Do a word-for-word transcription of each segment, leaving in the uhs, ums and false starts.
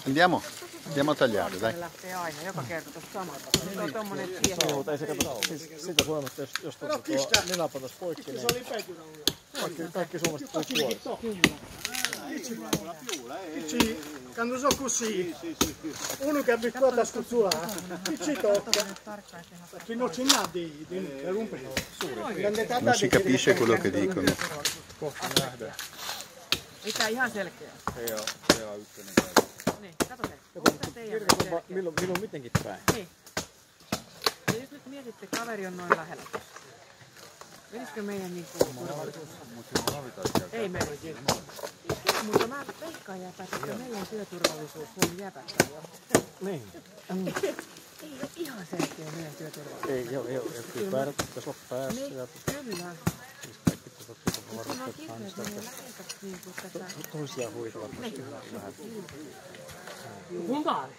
Andiamo, andiamo a tagliare, dai. Tuo tommonen tietää. Joo, mutta ei se kato, se, se, se, se, se, jos, jos tuota tuo nenä pata poikki, niin kaikki, kaikki Suomesta tuu kuolee. Quando so cusì, uno che è abituato a scuzzulare, chi ci tocca? Perché non ci n'ha di, di, di rompere. Non si capisce quello che dicono. Ei tää ihan selkeä. Ei oo, ei oo ykkönen käy. Niin, kato se. Onko tää teidän selkeä? Milloin, milloin mitenkin päin? Niin. Ja jos nyt mietitte, kaveri on noin lähellä tuossa. Menisikö meidän niin kuin turvallisuus? Ei mene. Ei, mutta mä veikkaan, jäpät, että meidän työturvallisuus on jäpättä jo. Niin. Ei ole ihan selkeä meidän työturvallisuus. Ei, joo, joo, joo, kyllä päädät, pitäisi olla päässä. Niin, ja kyllä. Siis kaikki tuota, tuota, varmasti hirveät meidän lähetät niin kuin tätä. Toisia huitava. Niin. Vähän. Kun vaan.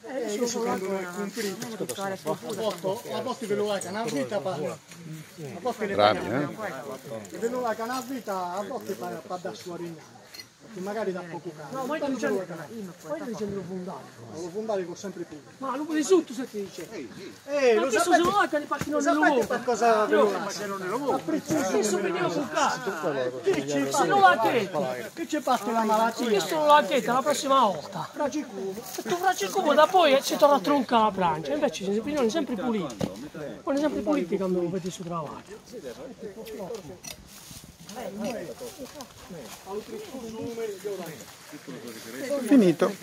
Eh, io so che no xe cumplito. A volte, a volte ve lo lascia na vita pa-, a volte le... Bravi, eh? Ve lo lascia na vita, a volte pa, pa dar su a rignà. Che magari dà poco caldo. No, ma io dico, ma io dico lo fondale. Lo fondale che ho sempre più. Ma lo pure sotto se ti dice. Eh, ma lo questo sapete, se lo lascia, infatti non lo vuole. Sapete per cosa ve lo lascia? Adesso vediamo con calma. Dici, se lo lascia, che c'è parte la malattia? Questo lo lascia la prossima volta. Fracicumo. E tu fracicumo da poi si torna a troncare la plancia, invece i Pignoni sempre puliti. Poi sempre puliti quando vedi sul travaglio. Finito.